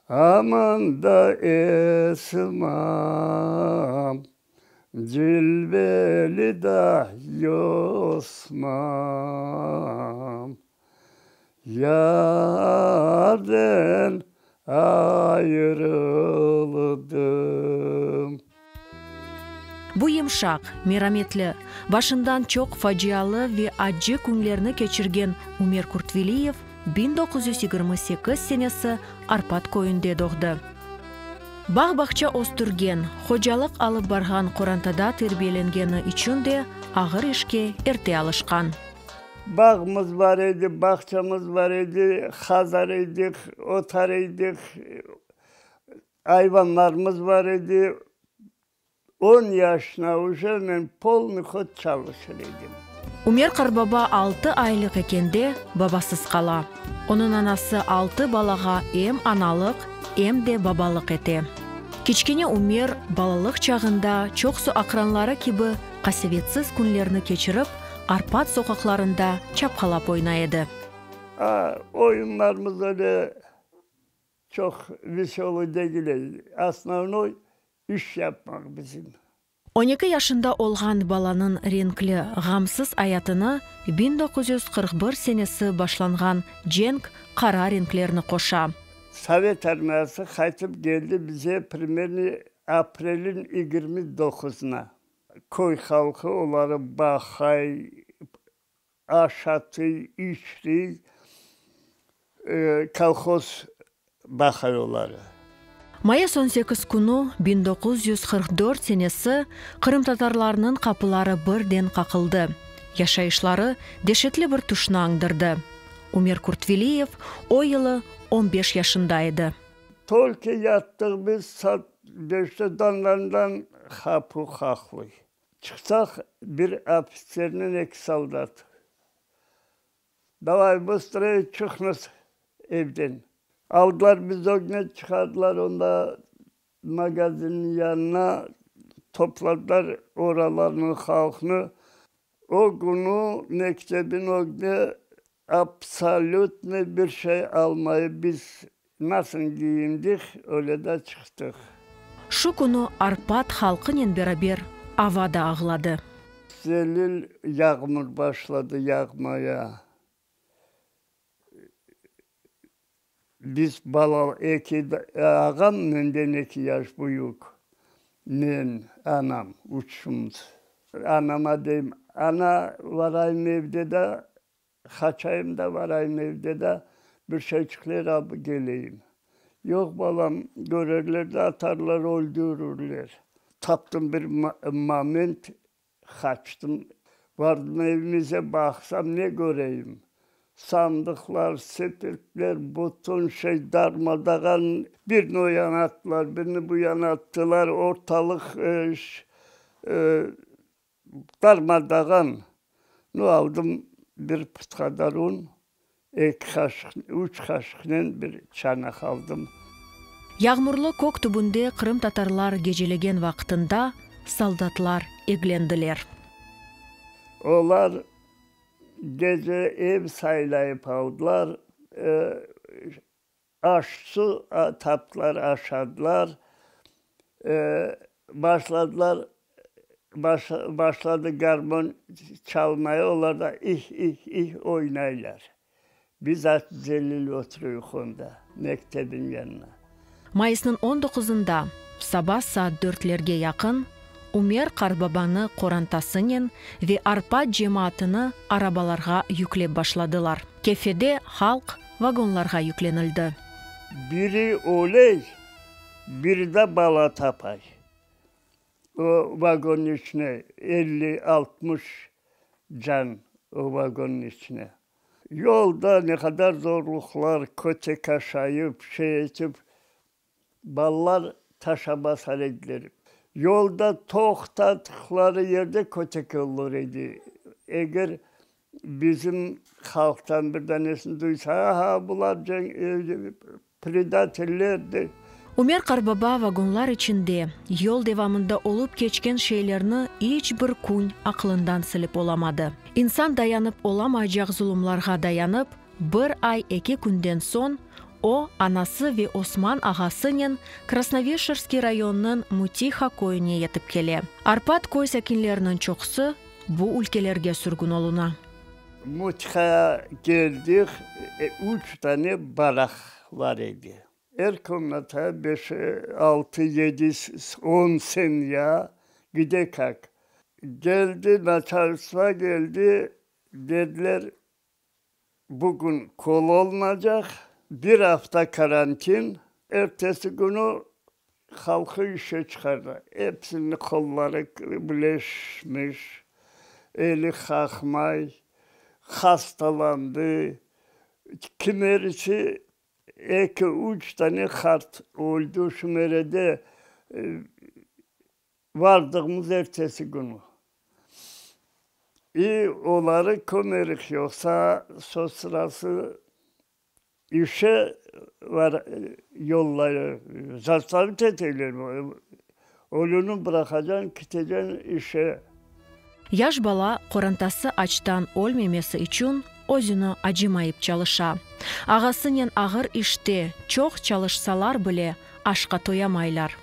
Aman da esmam, Cilveli da yosmam, Yarden ayırıldım. Bu yımşaq, merametli, başından çoq facialı ve accı künlerni keçirgen Ümer Qurtveliyev 1928 senesi Arpat köyünde doğdı. Bağ-bağça östürgen, hocalıq alıp barğan qorantada terbiyelengeni içün de ağır işke erte alışqan. Bağımız bar edi, bağçamız bar edi, qazar edik, otar edik, ayvanlarımız bar edi. On yaşına uje men polnıy hod çalışır edim. Ümer qarbaba altı aylıq ekende babasız qala. Onıñ anası altı balağa em analıq, em de babalıq ete. Kiçkene Ümer balalıq çağında çoqsu aqranları kibi qasevetsiz künlerni keçirip, Arpat soqaqlarında çapqalap oynay edi. A, oyunlarımız öyle çoq veselıy degil edi. Osnovnoy iş yapmaq bizim. On eki yaşında olğan balanıñ renkli, ğamsız ayatına 1941 senesi başlanğan cenk qara renklerni qoşa. Sovet armiyası qaytıp keldi bize primerno aprelniñ 29-na. Köy halqı oları baqay, aşatıy, içtiy, kolhoz baqay oları. Mayıs 18 künü 1944 senesi qırımtatarlarnıñ qapıları birden qaqıldı. Yaşayışları deşetli bir tüşni añdırdı. Ümer Qurtveliyev o yılı on beş yaşında edi. Tolko yattıq biz, saat beşte dandandan qapu qaqlıy. Çıqsaq, bir ofitsernen eki soldat. Davay, bıstrıy çıqıñız evden. Aldılar bizi ögüne çıqardılar, onda magazinniñ yanına topladılar oralarnıñ halqnı. O künü mektebin ögüne absolütno bir şey almayıp biz nasıl giyindik, öyle de çıqtıq. Şu künü Arpat halqınen beraber ava da ağladı. Zelil yağmur başladı yağmaya. Biz bala, eki ağam menden eki yaş büyük, men, anam, üçümiz. Anama deyim, Ana, varayım evde de, qaçayım da varayım evde de, bir şeyçikler alıp keleyim. Yoq, balam, körerler de atarlar, öldürürler. Taptım bir moment, Qaçtım. Vardım evimize, baqsam, ne köreyim? Sandıqlar, sepetler, bütün şey darma-dağan. Birini o yana attılar, birini bu yana attılar, ortalıq darma-dağan. Nu, aldım bir put qadar un, eki qaşıq, üç qaşıqnen bir çanaq aldım. Yağmurlı kök tübünde qırımtatarlar gecelegen vaqtında soldatlar eglendiler. Olar gece ev saylayıp aldılar, aş-su taptılar, aşadılar, başladılar, başladı garmon çalmaya, olar da ih-ih-ih oynaylar. Biz aç zelil oturuyıq onda, mektebin yanına. Mayısnıñ on doquzında, saba saat dörtlerge yaqın, Ümer qartbabanı qorantasınen ve Arpat cemaatını arabalarğa yüklep başladılar. Kefede halq vagonlarğa yüklenildi. Biri öley, biri de bala tapay. O vagonnıñ içine elli, altmış can o vagonnıñ içine. Yolda ne qadar zorluqlar, kötek aşayıp, şey etip, balalar taşa basar ediler. Yolda toqtadıqları yerde kötek olur edi. Eger bizim halqtan bir danesini duysa, aha, bular predateller dey. Ümer qarbaba vagonlar içinde, yol devamında olıp keçken şeylerni iç bir kün aqlından silip olamadı. İnsan dayanıp olamaycaq zulumlarğa dayanıp, bir ay eki künden soñ. O, anası ve Osman ağasınen Krasnoveşerskiy rayonınıñ Mütiha köyüne yetip kele. Arpat köy sakinleriniñ çoqusı bu ülkelerge sürgün oluna. Mütihaya keldik, üç tane barak bar edi. Er komnata beş, altı, yedi, on semya gide kak. Keldi, naçalstvo keldi, dediler, Bugün kol olunacaq, bir afta karantin, ertesi künü halqı işe çıqardı. Episiniñ qolları bileşmiş, eli qaqmay, hastalandı. Kimerisi eki, üç tane qart öldi şu merede. Vardığımız ertesi künü. İ oları kömerik, yoqsa söz sırası işe var yollayır, zastavit eteyler, ölüni bıraqacañ, kiteceñ işe. Yaş bala qorantası açtan ölmemesi içün özüni acımayıp çalışa. Ağasınen ağır işte çoq çalışsalar bile, aşqa toyamaylar.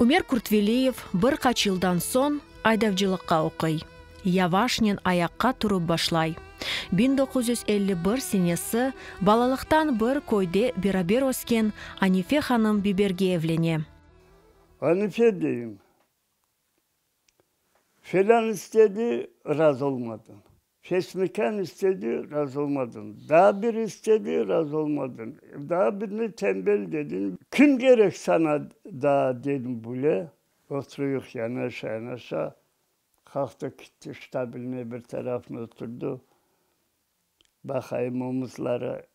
Ümer Qurtveliyev bir qaç yıldan soñ aydavcılıqqa oquy. Yavaşnen ayaqqa turıp başlay. 1951 senesi balalıqtan bir köyde beraber ösken Anife hanım Biberge evlene. Anife deyim, felân istedi, razı olmadım. Fesmekân istedi, razı olmadım. Daa bir istedi, razı olmadım. Daa birini tenbel dedim. Kim kerek sana daa dedim bule. Oturuyıq yanaşa-yanaşa. Qalqtı kitti, ştabiline bir tarafına oturdı. Baqayım omuzları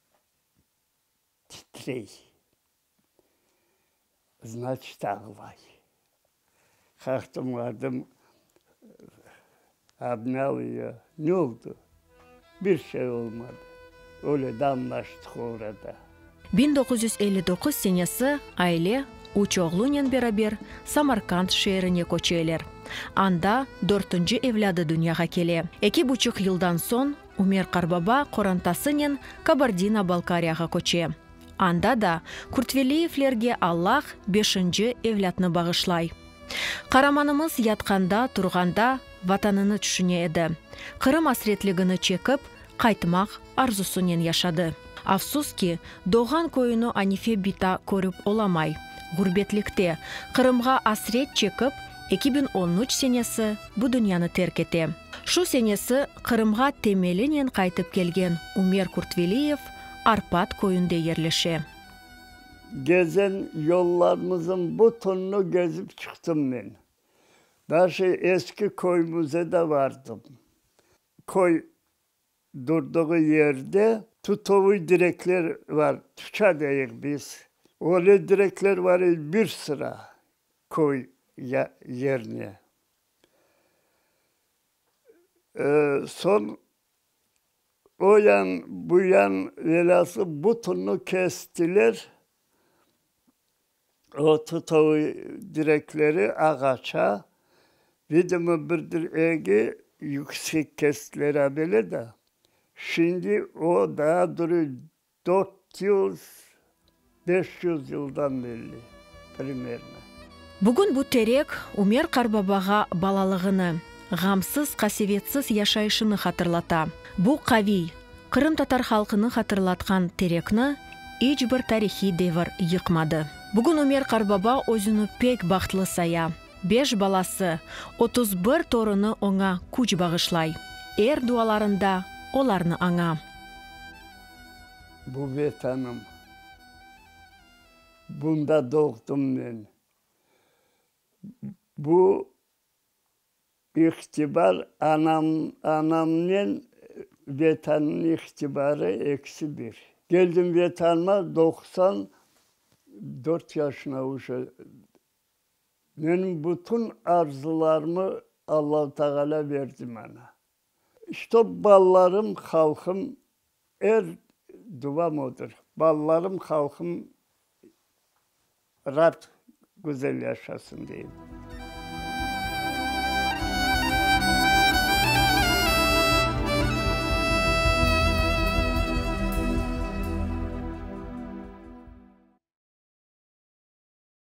titrey. Znaçit ağlay. Qalqtım vardım, obnâl ее, ne oldı? Bir şey olmadı. Öyle de añlaştıq orada. 1959 senesi aile üç oğlunen beraber Samarkand şeerine köçeler. Anda dörtünci evlâdı dünyağa kele. Eki buçuq yıldan soñ Ümer qarbaba qorantasınen Kabardino-Balkariyağa köçe. Anda da Qurtveliyevlerge Allah beşinci evlâtnı bağışlay. Qaramanımız yatqanda, turğanda Vatanını tüşüne edi. Qırım asretligini çekip, qaytmaq arzusınen yaşadı. Afsus ki, doğğan köyüni Anife bita körip olamay. Ğurbetlikte, Qırımğa asret çekip, 2013 senesi bu dünyanı terk ete. Şu senesi Qırımğa temelinen qaytıp kelgen Ümer Qurtveliyev Arpat köyünde yerleşe. Gezen yollarımızın bütünini gezip çıqtım men. Daje eski köyümüze de vardım. Köy durdığı yerde tutovıy direkler var, tuça deyik biz. Öyle direkler var edi bir sıra köy yerine. Soñ o yan, bu yan, velâsıl bütünini kestiler. O tutovıy direkleri ağaça, vidimo, bir diregi yüksek kestiler abele da. Şimdi o daa duruy 400, 500 yıldan berli, primerno. Bugün bu terek Ümer qarbabağa balalığını, ğamsız-qasevetsiz yaşayışını hatırlata. Bu qaviy, qırımtatar halqını hatırlatqan terekni iç bir tarihiy devir yıqmadı. Bugün Ümer qarbaba özüni pek bahtlı saya. Beş balası, 31 torunı oña küç bağışlay. Er dualarında olarnı aña. Bu Vetanım. Bunda doğdım men. Bu İhtibar anam, anamnen Vetannıñ ihtibarı ekisi bir. Keldim Vetanıma 94 yaşına uje. Menim bütün arzularımı Allahu Teala berdi mana. Ştob balalarım, halqım, er duam odır, balalarım, halqım raat, güzel yaşasın deyim.